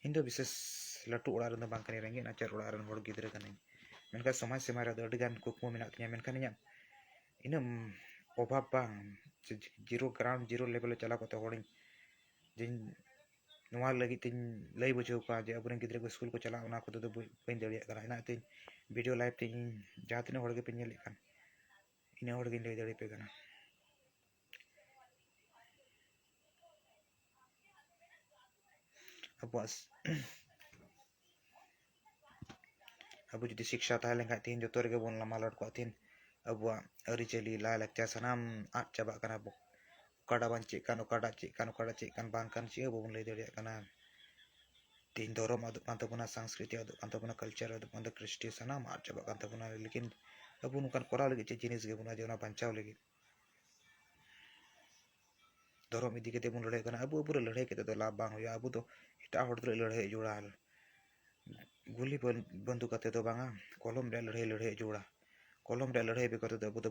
ᱤᱧ ᱫᱚ ᱵᱤᱥᱮᱥ ᱞᱟᱹᱴᱩ ᱚᱲᱟᱜ ᱨᱮᱱ ᱫᱚ ᱵᱟᱝ ᱠᱟᱹᱱᱟᱹᱧ, ᱨᱮᱸᱜᱮᱡ ᱱᱟᱪᱟᱨ ᱚᱲᱟᱜ ᱨᱮᱱ ᱦᱚᱲ ᱜᱤᱫᱽᱨᱟᱹ ᱠᱟᱹᱱᱟᱹᱧ᱾ ᱢᱮᱱᱠᱷᱟᱱ ᱥᱚᱢᱟᱡᱽ ᱥᱮᱵᱟ ᱨᱮ ᱫᱚ ᱟᱹᱰᱤ ᱜᱟᱱ ᱠᱩᱠᱢᱩ ᱢᱮᱱᱟᱜ ᱛᱤᱧᱟᱹ, ᱢᱮᱱᱠᱷᱟᱱ ᱤᱧᱟᱹᱜ ᱤᱱᱟᱹᱜ ᱚᱵᱷᱟᱵᱽ ᱵᱟᱝ, ᱡᱤᱨᱳ, ᱜᱨᱟᱣᱩᱱᱰ ᱡᱤᱨᱳ ᱞᱮᱵᱮᱞ ᱨᱮ ᱪᱟᱞᱟᱣ ᱠᱟᱛᱮ ᱦᱚᱲᱤᱧ, ᱡᱮᱧ ᱱᱚᱣᱟ ᱞᱟᱹᱜᱤᱫ ᱛᱤᱧ ᱞᱟᱹᱭ ᱵᱩᱡᱷᱟᱹᱣ ᱠᱚᱣᱟ ᱡᱮ ᱟᱵᱚᱨᱮᱱ ᱜᱤᱫᱽᱨᱟᱹ ᱠᱚ ᱥᱠᱩᱞ ᱠᱚ ᱪᱟᱞᱟᱜᱼᱟ, ᱚᱱᱟ ᱠᱚᱫᱚ ᱵᱟᱹᱧ ᱵᱟᱹᱧ ᱫᱟᱲᱮᱭᱟᱜ ᱠᱟᱱᱟ᱾ ᱚᱱᱟᱛᱮ ᱵᱷᱤᱰᱤᱭᱳ ᱞᱟᱭᱤᱵᱷ ᱛᱮ ᱤᱧ ᱡᱟᱦᱟᱸ ᱛᱤᱱᱟᱹᱜ ᱦᱚᱲ ᱜᱮᱯᱮ ᱧᱮᱞᱮᱫ ᱠᱟᱱ, ᱤᱱᱟᱹᱜ ᱦᱚᱲ ᱜᱤᱧ ᱞᱟᱹᱭ ᱫᱟᱲᱮᱭᱟᱯᱮ ᱠᱟᱱᱟ᱾ ᱟᱵᱚᱣᱟᱜ ᱥ-, ᱟᱵᱚ ᱡᱩᱫᱤ ᱥᱤᱠᱥᱟ ᱛᱟᱦᱮᱸ ᱞᱮᱱᱠᱷᱟᱱ, ᱛᱮᱦᱮᱧ ᱡᱚᱛᱚ ᱨᱮᱜᱮ ᱵᱚᱱ ᱢᱟᱞᱚᱴ ᱠᱚᱜᱼᱟ᱾ ᱛᱮᱦᱮᱧ ᱟᱵᱚᱣᱟᱜ ᱟᱹᱨᱤᱪᱟᱹᱞᱤ, ᱞᱟᱭᱼᱞᱟᱠᱪᱟᱨ ᱥᱟᱱᱟᱢ ᱟᱫ ᱪᱟᱵᱟᱜ ᱠᱟᱱᱟ᱾ ᱵᱚ-, ᱚᱠᱟᱴᱟᱜ ᱵᱟᱝ ᱪᱮᱫ ᱠᱟᱱ, ᱚᱠᱟᱴᱟᱜ ᱪᱮᱫ ᱠᱟᱱ, ᱚᱠᱟᱴᱟᱜ ᱪᱮᱫ ᱠᱟᱱ, ᱵᱟᱝ ᱠᱟᱱ, ᱪᱮᱫ ᱦᱚᱸ ᱵᱟᱵᱚᱱ ᱞᱟᱹᱭ ᱫᱟᱲᱮᱭᱟᱜ ᱠᱟᱱᱟ᱾ ᱛᱮᱦᱮᱧ ᱫᱷᱚᱨᱚᱢ ᱟᱫᱚᱜ ᱠᱟᱱ ᱛᱟᱵᱚᱱᱟ, ᱥᱟᱝᱥᱠᱨᱤᱛᱤ ᱟᱫᱚᱜ ᱠᱟᱱ ᱛᱟᱵᱚᱱᱟ, ᱠᱟᱞᱪᱟᱨ ᱟᱫᱚᱜ ᱠᱟᱱ ᱛᱟᱵᱚᱱᱟ, ᱠᱨᱤᱥᱴᱤ ᱥᱟᱱᱟᱢ ᱟᱫ ᱪᱟᱵᱟᱜ ᱠᱟᱱ ᱛᱟᱵᱚᱱᱟ᱾ ᱞᱮᱠᱤᱱ ᱟᱵᱚ ᱱᱚᱝᱠᱟᱱ ᱠᱚᱨᱟᱣ ᱞᱟᱹᱜᱤᱫ ᱪᱮᱫ ᱡᱤᱱᱤᱥ ᱜᱮ ᱵᱟᱹᱱᱩᱜᱼᱟ ᱡᱮ ᱚᱱᱟ ᱵᱟᱧᱪᱟᱣ ᱞᱟᱹᱜᱤᱫ᱾ ᱫᱷᱚᱨᱚᱢ ᱤᱫᱤ ᱠᱟᱛᱮ ᱵᱚᱱ ᱞᱟᱹᱲᱦᱟᱹᱭ ᱠᱟᱱᱟ᱾ ᱟᱵᱚ ᱟᱵᱚ ᱨᱮ ᱞᱟᱹᱲᱦᱟᱹᱭ ᱠᱟᱛᱮ ᱫᱚ ᱞᱟᱵᱷ ᱵᱟᱝ ᱦᱩᱭᱩᱜᱼᱟ᱾ ᱟᱵᱚ ᱫᱚ ᱮᱴᱟᱜ ᱦᱚᱲ ᱛᱩᱞᱩᱡ ᱞᱟᱹᱲᱦᱟᱹᱭ ᱡᱚᱲᱟ, ᱜᱩᱞᱤ ᱵᱟᱱ-, ᱵᱟᱱᱫᱩᱠ ᱟᱛᱮ ᱫᱚ ᱵᱟᱝᱟ, ᱠᱚᱞᱚᱢ ᱨᱮᱭᱟᱜ ᱞᱟᱹᱲᱦᱟᱹᱭ ᱞᱟᱹᱲᱦᱟᱹᱭ ᱡᱚᱲᱟ᱾ ᱠᱚᱞᱚᱢ ᱨᱮᱭᱟᱜ ᱞᱟᱹᱲᱦᱟᱹᱭ ᱵᱮᱜᱚᱨ ᱛᱮᱫᱚ ᱟᱵᱚ ᱫᱚ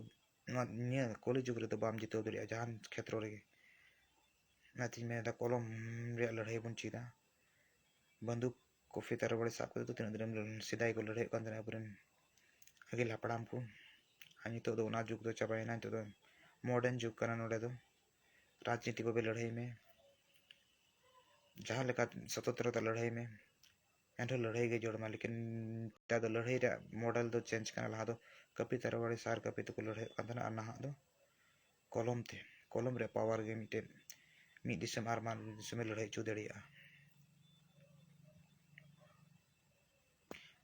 ᱱᱚᱣᱟ ᱱᱤᱭᱟᱹ ᱠᱚᱞᱤ ᱡᱩᱜᱽ ᱨᱮᱫᱚ ᱵᱟᱢ ᱡᱤᱛᱟᱹᱣ ᱫᱟᱲᱮᱭᱟᱜᱼᱟ ᱡᱟᱦᱟᱱ ᱠᱷᱮᱛᱨᱚ ᱨᱮᱜᱮ᱾ ᱚᱱᱟᱛᱤᱧ ᱢᱮᱱᱫᱟ ᱠᱚᱞᱚᱢ ᱨᱮᱭᱟᱜ ᱞᱟᱹᱲᱦᱟᱹᱭ ᱵᱚᱱ ᱪᱮᱫᱟ᱾ ᱵᱟᱱᱫᱩᱠ, ᱠᱚᱯᱤ, ᱛᱟᱨᱣᱟᱲᱤ ᱥᱟᱵ ᱠᱟᱛᱮ ᱫᱚ ᱛᱤᱱᱟᱹᱜ ᱫᱤᱱ ᱮᱢ ᱞᱟᱹᱲᱦᱟᱹᱭ-, ᱥᱮᱫᱟᱭ ᱠᱚ ᱞᱟᱹᱲᱦᱟᱹᱭᱚᱜ ᱠᱟᱱ ᱛᱟᱦᱮᱱᱟ ᱟᱵᱚᱨᱮᱱ ᱟᱹᱜᱤᱞ ᱦᱟᱯᱲᱟᱢ ᱠᱚ᱾ ᱟᱨ ᱱᱤᱛᱚᱜ ᱫᱚ ᱚᱱᱟ ᱡᱩᱜᱽ ᱫᱚ ᱪᱟᱵᱟᱭᱮᱱᱟ, ᱱᱤᱛᱚᱜ ᱫᱚ ᱢᱚᱰᱟᱨᱱ ᱡᱩᱜᱽ ᱠᱟᱱᱟ᱾ ᱱᱚᱰᱮ ᱫᱚ ᱨᱟᱡᱽᱱᱤᱛᱤ ᱵᱷᱟᱵᱮ ᱞᱟᱹᱲᱦᱟᱹᱭ ᱢᱮ, ᱡᱟᱦᱟᱸ ᱞᱮᱠᱟ ᱥᱚᱛᱚᱱᱛᱨᱚᱛᱟ ᱞᱟᱹᱲᱦᱟᱹᱭ ᱢᱮ, ᱮᱱᱨᱮᱦᱚᱸ ᱞᱟᱹᱲᱦᱟᱹᱭ ᱜᱮ ᱡᱚᱲ ᱢᱟ᱾ ᱞᱮᱠᱤᱱ ᱱᱮᱛᱟᱨ ᱫᱚ ᱞᱟᱹᱲᱦᱟᱹᱭ ᱨᱮᱭᱟᱜ ᱢᱚᱰᱮᱞ ᱫᱚ ᱪᱮᱧᱡᱽ ᱠᱟᱱᱟ᱾ ᱞᱟᱦᱟ ᱫᱚ ᱠᱟᱹᱯᱤ ᱛᱟᱨᱣᱟᱲᱤ ᱥᱟᱨ ᱠᱟᱹᱯᱤ ᱛᱮᱠᱚ ᱞᱟᱹᱲᱦᱟᱹᱭᱚᱜ ᱠᱟᱱ ᱛᱟᱦᱮᱱᱟ, ᱟᱨ ᱱᱟᱦᱟᱜ ᱫᱚ ᱠᱚᱞᱚᱢ ᱛᱮ, ᱠᱚᱞᱚᱢ ᱨᱮᱭᱟᱜ ᱯᱟᱣᱟᱨ ᱜᱮ ᱢᱤᱫᱴᱮᱱ ᱢᱤᱫ ᱫᱤᱥᱚᱢ ᱟᱨ ᱢᱟᱨ ᱫᱤᱥᱚᱢᱮ ᱞᱟᱹᱲᱦᱟᱹᱭ ᱦᱚᱪᱚ ᱫᱟᱲᱮᱭᱟᱜᱼᱟ᱾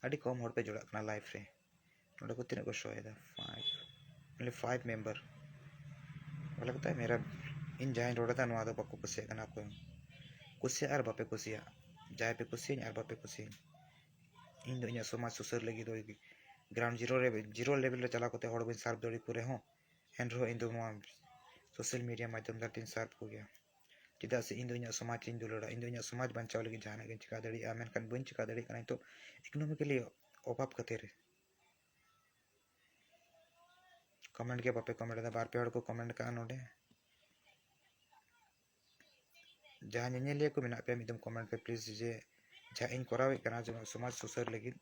ᱟᱹᱰᱤ ᱠᱚᱢ ᱦᱚᱲ ᱯᱮ ᱡᱚᱲᱟᱜ ᱠᱟᱱᱟ ᱞᱟᱭᱤᱵᱷ ᱨᱮ᱾ ᱱᱚᱰᱮ ᱠᱚ ᱛᱤᱱᱟᱹᱜ ᱠᱚ ᱥᱳᱭᱮᱫᱟ? Five, only five member᱾ ᱵᱚᱞᱮ ᱠᱟᱛᱷᱟ ᱢᱮᱨᱟ, ᱤᱧ ᱡᱟᱦᱟᱸᱧ ᱨᱚᱲ ᱮᱫᱟ, ᱱᱚᱣᱟ ᱫᱚ ᱵᱟᱠᱚ ᱠᱩᱥᱤᱭᱟᱜ ᱠᱟᱱᱟ ᱚᱠᱚᱭ ᱦᱚᱸ᱾ ᱠᱩᱥᱤᱭᱟᱜ ᱟᱨ ᱵᱟᱯᱮ ᱠᱩᱥᱤᱭᱟᱜ, ᱡᱟᱦᱟᱸᱭ ᱯᱮ ᱠᱩᱥᱤᱭᱟᱹᱧ ᱟᱨ ᱵᱟᱯᱮ ᱠᱩᱥᱤᱭᱟᱹᱧ, ᱤᱧ ᱫᱚ ᱤᱧᱟᱹᱜ ᱥᱚᱢᱟᱡᱽ ᱥᱩᱥᱟᱹᱨ ᱞᱟᱹᱜᱤᱫ ᱫᱚ ᱜᱨᱟᱣᱩᱱᱰ ᱡᱤᱨᱳ ᱨᱮ, ᱡᱤᱨᱳ ᱞᱮᱵᱮᱞ ᱨᱮ ᱪᱟᱞᱟᱣ ᱠᱟᱛᱮ ᱦᱚᱲ ᱵᱟᱹᱧ ᱥᱟᱨᱵᱷ ᱫᱟᱲᱮ ᱠᱚ ᱨᱮᱦᱚᱸ, ᱮᱱ ᱨᱮᱦᱚᱸ ᱤᱧ ᱫᱚ ᱱᱚᱣᱟ ᱥᱳᱥᱟᱞ ᱢᱤᱰᱤᱭᱟ ᱢᱟᱫᱽᱫᱷᱚᱢ ᱫᱟᱨᱟᱭ ᱛᱤᱧ ᱥᱟᱨᱵᱷ ᱠᱚᱜᱮᱭᱟ᱾ ᱪᱮᱫᱟᱜ ᱥᱮ ᱤᱧ ᱫᱚ ᱤᱧᱟᱹᱜ ᱥᱚᱢᱟᱡᱽ ᱤᱧ ᱫᱩᱞᱟᱹᱲᱟ᱾ ᱤᱧ ᱫᱚ ᱤᱧᱟᱹᱜ ᱥᱚᱢᱟᱡᱽ ᱵᱟᱧᱪᱟᱣ ᱞᱟᱹᱜᱤᱫ ᱡᱟᱦᱟᱱᱟᱜ ᱜᱤᱧ ᱪᱮᱠᱟ ᱫᱟᱲᱮᱭᱟᱜᱼᱟ, ᱢᱮᱱᱠᱷᱟᱱ ᱵᱟᱹᱧ ᱪᱮᱠᱟ ᱫᱟᱲᱮᱭᱟᱜ ᱠᱟᱱᱟ ᱱᱤᱛᱚᱜ economically ᱚᱵᱷᱟᱵᱽ ᱠᱷᱟᱹᱛᱤᱨ᱾ Comment ᱜᱮ ᱵᱟᱯᱮ comment ᱮᱫᱟ, ᱵᱟᱨ ᱯᱮ ᱦᱚᱲ ᱠᱚ comment ᱠᱟᱜᱼᱟ ᱱᱚᱰᱮ᱾ ᱡᱟᱦᱟᱸ ᱧᱮᱧᱮᱞᱤᱭᱟᱹ ᱠᱚ ᱢᱮᱱᱟᱜ ᱯᱮᱭᱟ, ᱢᱤᱫ ᱫᱚᱢ comment ᱯᱮ please, ᱡᱮ ᱡᱟᱦᱟᱸ ᱤᱧ ᱠᱚᱨᱟᱣᱮᱫ ᱠᱟᱱᱟ, ᱡᱮᱢᱚᱱ ᱥᱚᱢᱟᱡᱽ ᱥᱩᱥᱟᱹᱨ ᱞᱟᱹᱜᱤᱫ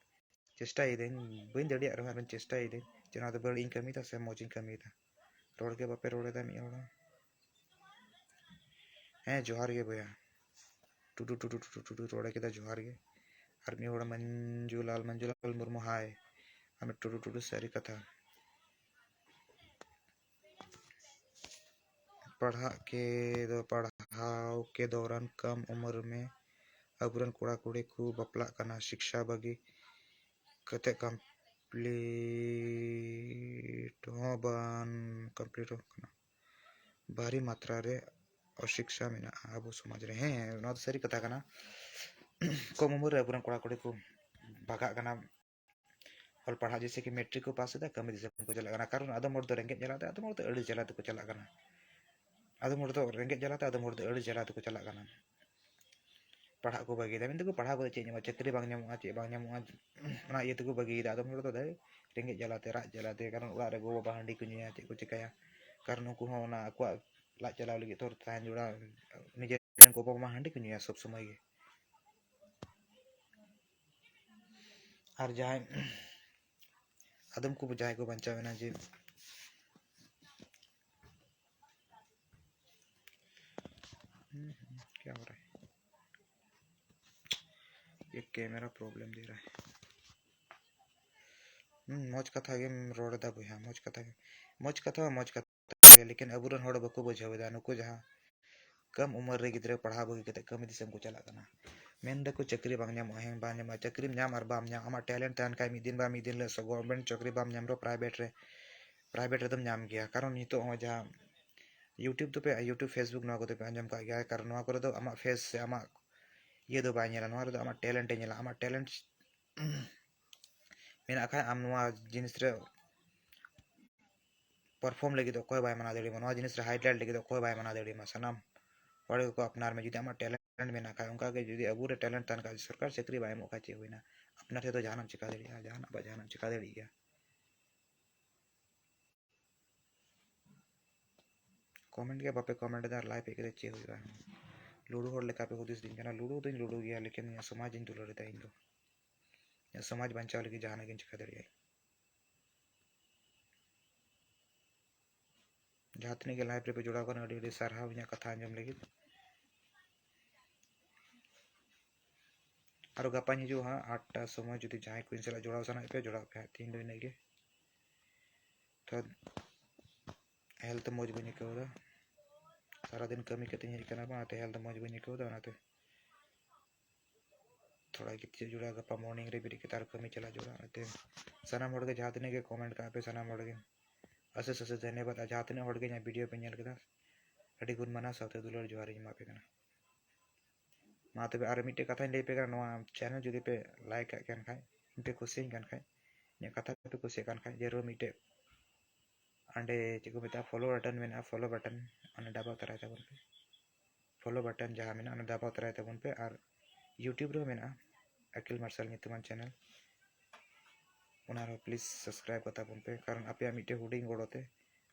ᱪᱮᱥᱴᱟᱭᱮᱫᱟᱹᱧ, ᱵᱟᱹᱧ ᱫᱟᱲᱮᱭᱟᱜ ᱨᱮᱦᱚᱸ ᱟᱨᱦᱚᱸᱧ ᱪᱮᱥᱴᱟᱭᱮᱫᱟᱹᱧ ᱡᱮ ᱱᱚᱣᱟ ᱫᱚ ᱵᱟᱹᱲᱤᱡ ᱤᱧ ᱠᱟᱹᱢᱤᱭᱮᱫᱟ ᱥᱮ ᱢᱚᱡᱽ ᱤᱧ ᱠᱟᱹᱢᱤᱭᱮᱫᱟ᱾ ᱨᱚᱲ ᱜᱮ ᱵᱟᱯᱮ ᱨᱚᱲ ᱮᱫᱟ ᱢᱤᱫ ᱦᱚᱲ ᱦᱚᱸ᱾ ᱦᱮᱸ, ᱡᱚᱦᱟᱨ ᱜᱮ ᱵᱚᱭᱦᱟ᱾ ᱴᱩᱰᱩ, ᱴᱩᱰᱩ, ᱴᱩᱰᱩ, ᱴᱩᱰᱩ ᱨᱚᱲᱮ ᱠᱮᱫᱟ, ᱡᱚᱦᱟᱨ ᱜᱮ᱾ ᱟᱨ ᱢᱤᱫ ᱦᱚᱲ ᱢᱚᱧᱡᱩᱞᱟᱞ, ᱢᱚᱧᱡᱩᱞᱟᱞ ᱢᱩᱨᱢᱩ, ᱦᱟᱭ᱾ ᱟᱢ ᱴᱩᱰᱩ, ᱴᱩᱰᱩ, ᱥᱟᱹᱨᱤ ᱠᱟᱛᱷᱟ᱾ ᱯᱟᱲᱦᱟᱜ ᱠᱮ ᱫᱚ, ᱯᱟᱲᱦᱟᱣ ᱠᱮ ᱫᱚᱨᱟᱱ ᱠᱚᱢ ᱩᱢᱮᱨ ᱢᱮ ᱟᱵᱚᱨᱮᱱ ᱠᱚᱲᱟ ᱠᱩᱲᱤ ᱠᱚ ᱵᱟᱯᱞᱟᱜ ᱠᱟᱱᱟ, ᱥᱤᱠᱥᱟ ᱵᱟᱹᱜᱤ ᱠᱟᱛᱮ complete ᱦᱚᱸ ᱵᱟᱝ complete ᱦᱚᱸ ᱠᱟᱱᱟ᱾ ᱵᱷᱟᱨᱤ ᱢᱟᱛᱨᱟ ᱨᱮ ᱚᱥᱤᱠᱥᱟ ᱢᱮᱱᱟᱜᱼᱟ ᱟᱵᱚ ᱥᱚᱢᱟᱡᱽ ᱨᱮ᱾ ᱦᱮᱸ, ᱱᱚᱣᱟ ᱫᱚ ᱥᱟᱹᱨᱤ ᱠᱟᱛᱷᱟ ᱠᱟᱱᱟ᱾ ᱠᱚᱢ ᱩᱢᱮᱨ ᱨᱮ ᱟᱵᱚᱨᱮᱱ ᱠᱚᱲᱟ ᱠᱩᱲᱤ ᱠᱚ ᱵᱷᱟᱜᱟᱜ ᱠᱟᱱᱟ᱾ ᱚᱞ ᱯᱟᱲᱦᱟᱜ ᱡᱮᱭᱥᱮ ᱠᱤ ᱢᱮᱴᱨᱤᱠ ᱠᱚ ᱯᱟᱥ ᱮᱫᱟ, ᱠᱟᱹᱢᱤ ᱫᱤᱥᱚᱢ ᱠᱚ ᱪᱟᱞᱟᱜ ᱠᱟᱱᱟ᱾ ᱠᱟᱨᱚᱱ ᱟᱫᱚᱢ ᱦᱚᱲ ᱫᱚ ᱨᱮᱸᱜᱮᱡ ᱡᱟᱞᱟᱛᱮ, ᱟᱫᱚᱢ ᱦᱚᱲ ᱫᱚ ᱟᱹᱲᱤ ᱡᱟᱞᱟ ᱛᱮᱠᱚ ᱪᱟᱞᱟᱜ ᱠᱟᱱᱟ᱾ ᱟᱫᱚᱢ ᱦᱚᱲ ᱫᱚ ᱨᱮᱸᱜᱮᱡ ᱡᱟᱞᱟᱛᱮ, ᱟᱫᱚᱢ ᱦᱚᱲ ᱫᱚ ᱟᱹᱲᱤ ᱡᱟᱞᱟ ᱛᱮᱠᱚ ᱪᱟᱞᱟᱜ ᱠᱟᱱᱟ᱾ ᱯᱟᱲᱦᱟᱜ ᱠᱚ ᱵᱟᱹᱜᱤᱭᱮᱫᱟ, ᱢᱮᱱ ᱫᱟᱠᱚ ᱯᱟᱲᱦᱟᱣ ᱠᱟᱛᱮ ᱪᱮᱫ ᱧᱟᱢᱚᱜᱼᱟ, ᱪᱟᱹᱠᱨᱤ ᱵᱟᱝ ᱧᱟᱢᱚᱜᱼᱟ, ᱪᱮᱫ ᱵᱟᱝ ᱧᱟᱢᱚᱜᱼᱟ, ᱚᱱᱟ ᱤᱭᱟᱹ ᱛᱮᱠᱚ ᱵᱟᱹᱜᱤᱭᱮᱫᱟ᱾ ᱟᱫᱚᱢ ᱦᱚᱲ ᱫᱚ ᱨᱮᱸᱜᱮᱡ ᱡᱟᱞᱟᱛᱮ, ᱨᱟᱡᱽ ᱡᱟᱞᱟᱛᱮ, ᱠᱟᱨᱚᱱ ᱚᱲᱟᱜ ᱨᱮ ᱜᱚ ᱵᱟᱵᱟ ᱦᱟᱺᱰᱤ ᱠᱚ ᱧᱩᱭᱟ, ᱪᱮᱫ ᱠᱚ ᱪᱤᱠᱟᱹᱭᱟ, ᱠᱟᱨᱚᱱ ᱩᱱᱠᱩ ᱦᱚᱸ ᱚᱱᱟ ᱟᱠᱚᱣᱟᱜ ᱞᱟᱡ ᱪᱟᱞᱟᱣ ᱞᱟᱹᱜᱤᱫ ᱛᱚ ᱛᱟᱦᱮᱱ ᱡᱚᱲᱟ, ᱱᱤᱡᱮᱨ ᱜᱚ ᱵᱟᱵᱟ ᱢᱟ ᱦᱟᱺᱰᱤ ᱠᱚ ᱧᱩᱭᱟ ᱥᱚᱵ ᱥᱚᱢᱚᱭ ᱜᱮ᱾ ᱟᱨ ᱡᱟᱦᱟᱸᱭ ᱟᱫᱚᱢ ᱠᱚ ᱡᱟᱦᱟᱸᱭ ᱠᱚ ᱵᱟᱧᱪᱟᱣ ᱮᱱᱟ ᱡᱮ, ᱦᱩᱸ, ᱦᱩᱸ, क्या हो रहा है? ये कैमरा प्रॉब्लम दे रहा है। ᱦᱩᱸ, ᱢᱚᱡᱽ ᱠᱟᱛᱷᱟ ᱜᱮᱢ ᱨᱚᱲ ᱮᱫᱟ ᱵᱚᱭᱦᱟ, ᱢᱚᱡᱽ ᱠᱟᱛᱷᱟ ᱜᱮ, ᱢᱚᱡᱽ ᱠᱟᱛᱷᱟ ᱢᱟ ᱢᱚᱡᱽ ᱠᱟᱛᱷᱟ ᱜᱮ, ᱞᱮᱠᱤᱱ ᱟᱵᱚᱨᱮᱱ ᱦᱚᱲ ᱵᱟᱠᱚ ᱵᱩᱡᱷᱟᱹᱣ ᱮᱫᱟ᱾ ᱱᱩᱠᱩ ᱡᱟᱦᱟᱸ ᱠᱚᱢ ᱩᱢᱮᱨ ᱨᱮ ᱜᱤᱫᱽᱨᱟᱹ ᱯᱟᱲᱦᱟᱣ ᱵᱟᱹᱜᱤ ᱠᱟᱛᱮ ᱠᱟᱹᱢᱤ ᱫᱤᱥᱚᱢ ᱠᱚ ᱪᱟᱞᱟᱜ ᱠᱟᱱᱟ, ᱢᱮᱱ ᱫᱟᱠᱚ ᱪᱟᱹᱠᱨᱤ ᱵᱟᱝ ᱧᱟᱢᱚᱜᱼᱟ᱾ ᱦᱮᱸ, ᱵᱟᱝ ᱧᱟᱢᱚᱜᱼᱟ᱾ ᱪᱟᱹᱠᱨᱤᱢ ᱧᱟᱢ ᱟᱨ ᱵᱟᱢ ᱧᱟᱢ, ᱟᱢᱟᱜ talent ᱛᱟᱦᱮᱱ ᱠᱷᱟᱡ ᱢᱤᱫ ᱫᱤᱱ ᱵᱟ ᱢᱤᱫ ᱫᱤᱱ ᱦᱤᱞᱳᱜ ᱥᱚ-, government ᱪᱟᱹᱠᱨᱤ ᱵᱟᱢ ᱧᱟᱢ ᱨᱮᱦᱚᱸ private ᱨᱮ, private ᱨᱮᱫᱚᱢ ᱧᱟᱢ ᱜᱮᱭᱟ᱾ ᱠᱟᱨᱚᱱ ᱱᱤᱛᱚᱜ ᱦᱚᱸ ᱡᱟᱦᱟᱸ YouTube ᱫᱚᱯᱮ, YouTube, Facebook ᱱᱚᱣᱟ ᱠᱚᱫᱚ ᱯᱮ ᱟᱸᱡᱚᱢ ᱠᱟᱜ ᱜᱮᱭᱟ, ᱠᱟᱨᱚᱱ ᱱᱚᱣᱟ ᱠᱚᱨᱮ ᱫᱚ ᱟᱢᱟᱜ face ᱥᱮ ᱟᱢᱟᱜ ᱤᱭᱟᱹ ᱫᱚ ᱵᱟᱭ ᱧᱮᱞᱟ, ᱱᱚᱣᱟ ᱨᱮᱫᱚ ᱟᱢᱟᱜ talent ᱮ ᱧᱮᱞᱟ᱾ ᱟᱢᱟᱜ talent ᱢᱮᱱᱟᱜ ᱠᱷᱟᱡ ᱟᱢ ᱱᱚᱣᱟ ᱡᱤᱱᱤᱥ ᱨᱮ perform ᱞᱟᱹᱜᱤᱫ ᱚᱠᱚᱭ ᱵᱟᱭ ᱢᱟᱱᱟ ᱫᱟᱲᱮᱭᱟᱢᱟ, ᱱᱚᱣᱟ ᱡᱤᱱᱤᱥ ᱨᱮ highlight ᱞᱟᱹᱜᱤᱫ ᱚᱠᱚᱭ ᱵᱟᱭ ᱢᱟᱱᱟ ᱫᱟᱲᱮᱭᱟᱢᱟ᱾ ᱥᱟᱱᱟᱢ ᱦᱚᱲ ᱜᱮᱠᱚ ᱟᱯᱱᱟᱨ ᱢᱮ᱾ ᱡᱩᱫᱤ ᱟᱢᱟᱜ talent ᱢᱮᱱᱟᱜ ᱠᱷᱟᱡ, ᱚᱱᱠᱟ ᱜᱮ ᱡᱩᱫᱤ ᱟᱵᱚ ᱨᱮ talent ᱛᱟᱦᱮᱱ ᱠᱷᱟᱡ, ᱥᱚᱨᱠᱟᱨ ᱪᱟᱹᱠᱨᱤ ᱵᱟᱭ ᱮᱢᱚᱜ ᱠᱷᱟᱡ ᱪᱮᱫ ᱦᱩᱭᱱᱟ? ᱟᱯᱱᱟᱨ ᱛᱮᱫᱚ ᱡᱟᱦᱟᱱᱟᱜ ᱮᱢ ᱪᱮᱠᱟ ᱫᱟᱲᱮᱭᱟᱜᱼᱟ, ᱡᱟᱦᱟᱱᱟᱜ ᱵᱟ ᱡᱟᱦᱟᱱᱟᱜ ᱮᱢ ᱪᱮᱠᱟ ᱫᱟᱲᱮᱭᱟᱜ ᱜᱮᱭᱟ᱾ Comment ᱜᱮ ᱵᱟᱯᱮ comment ᱮᱫᱟ, ᱟᱨ live ᱦᱮᱡ ᱠᱟᱛᱮ ᱪᱮᱫ ᱦᱩᱭᱩᱜᱼᱟ? ᱞᱩᱰᱩ ᱦᱚᱲ ᱞᱮᱠᱟ ᱯᱮ ᱦᱩᱫᱤᱥ ᱫᱤᱧ ᱠᱟᱱᱟ᱾ ᱞᱩᱰᱩ ᱫᱚᱧ ᱞᱩᱰᱩ ᱜᱮᱭᱟ, ᱞᱮᱠᱤᱱ ᱤᱧᱟᱹᱜ ᱥᱚᱢᱟᱡᱽ ᱤᱧ ᱫᱩᱞᱟᱹᱲ ᱮᱫᱟ ᱤᱧ ᱫᱚ᱾ ᱤᱧᱟᱹᱜ ᱥᱚᱢᱟᱡᱽ ᱵᱟᱧᱪᱟᱣ ᱞᱟᱹᱜᱤᱫ ᱡᱟᱦᱟᱱᱟᱜ ᱜᱤᱧ ᱪᱮᱠᱟ ᱫᱟᱲᱮᱭᱟᱜᱼᱟ᱾ ᱡᱟᱦᱟᱸ ᱛᱤᱱᱟᱹᱜ ᱜᱮ live ᱨᱮᱯᱮ ᱡᱚᱲᱟᱣ ᱠᱟᱱᱟ, ᱟᱹᱰᱤ ᱟᱹᱰᱤ ᱥᱟᱨᱦᱟᱣ ᱤᱧᱟᱹᱜ ᱠᱟᱛᱷᱟ ᱟᱸᱡᱚᱢ ᱞᱟᱹᱜᱤᱫ᱾ ᱟᱨᱚ ᱜᱟᱯᱟᱧ ᱦᱤᱡᱩᱜᱼᱟ ᱦᱟᱸᱜ ᱟᱴᱴᱟ ᱥᱚᱢᱚᱭ᱾ ᱡᱩᱫᱤ ᱡᱟᱦᱟᱸᱭ ᱠᱚ ᱤᱧ ᱥᱟᱞᱟᱜ ᱡᱚᱲᱟᱣ ᱥᱟᱱᱟᱭᱮᱫ ᱯᱮᱭᱟ, ᱡᱚᱲᱟᱣ ᱯᱮ ᱦᱟᱸᱜ᱾ ᱛᱮᱦᱮᱧ ᱫᱚ ᱤᱱᱟᱹᱜ ᱜᱮ᱾ ᱛᱚ, health ᱢᱚᱡᱽ ᱵᱟᱹᱧ ᱟᱹᱭᱠᱟᱹᱣ ᱮᱫᱟ᱾ ᱥᱟᱨᱟᱫᱤᱱ ᱠᱟᱹᱢᱤ ᱠᱟᱛᱮᱧ ᱦᱮᱡ ᱟᱠᱟᱱᱟ ᱵᱟᱝ, ᱚᱱᱟᱛᱮ health ᱢᱚᱡᱽ ᱵᱟᱹᱧ ᱟᱹᱭᱠᱟᱹᱣ ᱮᱫᱟ, ᱚᱱᱟᱛᱮ ᱛᱷᱚᱲᱟ ᱜᱤᱛᱤᱡ ᱡᱚᱲᱟ, ᱜᱟᱯᱟ morning ᱨᱮ ᱵᱮᱨᱮᱫ ᱠᱟᱛᱮ ᱟᱨ ᱠᱟᱹᱢᱤ ᱪᱟᱞᱟᱣ ᱡᱚᱲᱟ᱾ ᱚᱱᱟᱛᱮ ᱥᱟᱱᱟᱢ ᱦᱚᱲ ᱜᱮ, ᱡᱟᱦᱟᱸ ᱛᱤᱱᱟᱹᱜ ᱜᱮ comment ᱠᱟᱜ ᱯᱮ, ᱥᱟᱱᱟᱢ ᱦᱚᱲ ᱜᱮ ᱚᱥᱮᱥ ᱚᱥᱮᱥ ᱫᱷᱚᱱᱭᱚᱵᱟᱫ᱾ ᱟᱨ ᱡᱟᱦᱟᱸ ᱛᱤᱱᱟᱹᱜ ᱦᱚᱲ ᱜᱮ ᱤᱧᱟᱹᱜ video ᱯᱮ ᱧᱮᱞ ᱠᱮᱫᱟ, ᱟᱹᱰᱤ ᱜᱩᱱ ᱢᱟᱱᱟᱣ ᱥᱟᱶᱛᱮ ᱫᱩᱞᱟᱹᱲ ᱡᱚᱦᱟᱨ ᱤᱧ ᱮᱢᱟ ᱯᱮ ᱠᱟᱱᱟ᱾ ᱢᱟ ᱛᱚᱵᱮ ᱟᱨ ᱢᱤᱫᱴᱮᱡ ᱠᱟᱛᱷᱟᱧ ᱞᱟᱹᱭ ᱯᱮ ᱠᱟᱱᱟ, ᱱᱚᱣᱟ channel ᱡᱩᱫᱤ ᱯᱮ like ᱠᱟᱜ ᱠᱟᱱ ᱠᱷᱟᱡ, ᱤᱧ ᱯᱮ ᱠᱩᱥᱤᱭᱟᱹᱧ ᱠᱟᱱ ᱠᱷᱟᱡ, ᱤᱧᱟᱹᱜ ᱠᱟᱛᱷᱟ ᱯᱮ ᱠᱩᱥᱤᱭᱟᱜ ᱠᱟᱱ ᱠᱷᱟᱡ, ᱡᱟᱹᱨᱩᱲ ᱢᱤᱫᱴᱮᱡ ᱚᱸᱰᱮ ᱪᱮᱫ ᱠᱚ ᱢᱮᱛᱟᱜᱼᱟ, follow button ᱢᱮᱱᱟᱜᱼᱟ, follow button ᱚᱱᱟ ᱫᱟᱵᱟᱣ ᱛᱟᱨᱟᱭ ᱛᱟᱵᱚᱱ ᱯᱮ᱾ Follow button ᱡᱟᱦᱟᱸ ᱢᱮᱱᱟᱜᱼᱟ, ᱚᱱᱟ ᱫᱟᱵᱟᱣ ᱛᱟᱨᱟᱭ ᱛᱟᱵᱚᱱ ᱯᱮ᱾ ᱟᱨ YouTube ᱨᱮᱦᱚᱸ ᱢᱮᱱᱟᱜᱼᱟ, ᱟᱹᱠᱤᱞ ᱢᱟᱨᱥᱟᱞ ᱧᱩᱛᱩᱢᱟᱱ channel, ᱚᱱᱟ ᱨᱮᱦᱚᱸ please subscribe ᱠᱟᱛᱟ ᱵᱚᱱ ᱯᱮ, ᱠᱟᱨᱚᱱ ᱟᱯᱮᱭᱟᱜ ᱢᱤᱫᱴᱮᱡ ᱦᱩᱰᱤᱧ ᱜᱚᱲᱚ ᱛᱮ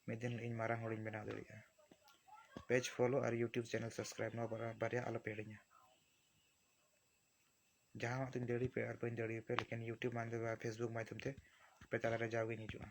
ᱢᱤᱫ ᱫᱤᱱ ᱤᱧ ᱢᱟᱨᱟᱝ ᱦᱚᱲᱤᱧ ᱵᱮᱱᱟᱣ ᱫᱟᱲᱮᱭᱟᱜᱼᱟ᱾ Page follow ᱟᱨ YouTube channel subscribe, ᱱᱚᱣᱟ ᱵᱟᱨ-, ᱵᱟᱨᱭᱟ ᱟᱞᱚ ᱯᱮ ᱦᱤᱲᱤᱧᱟ᱾ ᱡᱟᱦᱟᱸ ᱛᱤᱧ ᱫᱟᱲᱮ ᱯᱮ ᱟᱨ ᱵᱟᱹᱧ ᱫᱟᱲᱮ ᱯᱮ, ᱞᱮᱠᱤᱱ YouTube ᱢᱟᱫᱷᱭᱚᱢ ᱵᱟ Facebook ᱢᱟᱫᱷᱭᱚᱢ ᱛᱮ ᱟᱯᱮ ᱛᱟᱞᱟᱨᱮ ᱡᱟᱣᱜᱮᱧ ᱦᱤᱡᱩᱜᱼᱟ᱾